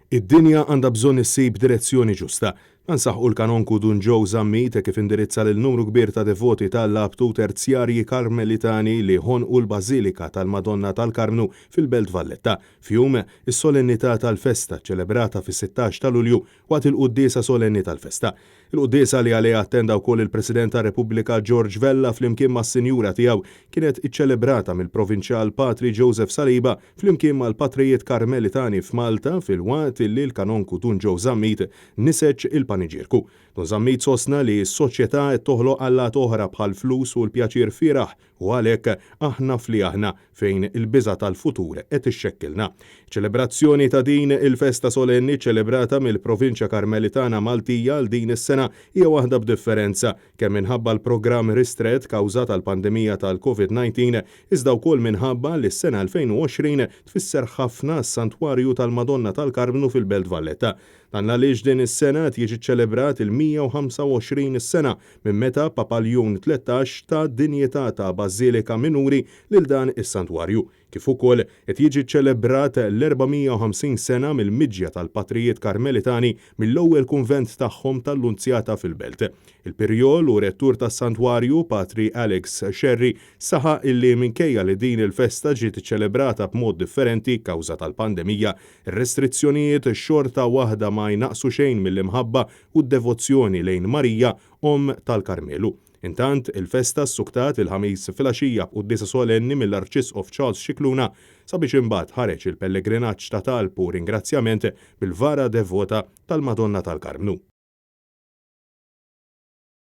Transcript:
Id-dinja għandha bżonn issib direzzjoni ġusta. Dan saħqu l-Kanonku Dun Joe Zammit hekk kif indirizza lil numru kbir ta' devoti tal-Labtu Terzjarji Karmelitani li ħonqu l-Bażilika tal-Madonna tal-Karmnu fil-Belt Valletta f'jum is-solennità tal-festa ċċelebrata fis-16 ta' Lulju waqt il-quddiesa solenni tal-festa. Il-quddiesa li għaliha attenda wkoll il-President tar-Repubblika George Vella flimkien mas-Sinjura tiegħu kienet iċċelebrata mill-Provinċjal Patri Joseph Saliba flimkien mal-Patrijiet Karmelitani f'Malta filwaqt li l-Kanonku Dun Joe Zammit niseġ il-paniġierku. Dun Zammit sostna li s-soċjetà qed toħloq allat oħra bħall-flus u l-pjaċir fieragħ U għalhekk aħna f'li aħna, fejn il-biża' tal-futur qed ixxekkilna. Iċ-ċelebrazzjoni ta' din il-festa solenni ċċelebrata mill-Provinċja Karmelitana Maltija għal din is-sena hija waħda b'differenza, kemm minħabba l-programm ristrett kawża tal-pandemija tal-Covid 19, iżda wkoll minħabba li s-sena 2020 tfisser ħafna għas-Santwarju tal-Madonna tal-Karmnu fil-Belt Valletta. Dan l-għaliex din is-sena qed jiġi ċċelebrat il-125 sena minn meta Papa Ljun 13 ta dinjità ta' bażilika minuri lil dan is-santwarju, kif ukoll qed jiġi ċċelebrat l-450 sena mill-miġja tal-Patrijiet Karmelitani mill-ewwel kunvent tagħhom tal-Lunzjata fil-Belt. Il-Pirjol u Rettur tas-Santwarju, Patri Alex Scerri, saħaq illi minkejja li din il-festa ġiet iċċelebrata b'mod differenti kawża tal-pandemija, ir-restrizzjonijiet xorta waħda ma jnaqqsu xejn mill-imħabba u d-devozzjoni lejn Marija, Omm tal-Karmelu. Intant, il-festa ssuktat il-Ħamis filgħaxija b'quddiesa solenni mill-Arċisqof Charles Scicluna sabiex imbagħad ħareġ il-pellegrinaġġ ta' talb u ringrazzjament bil-vara devota tal-Madonna tal-Karmnu.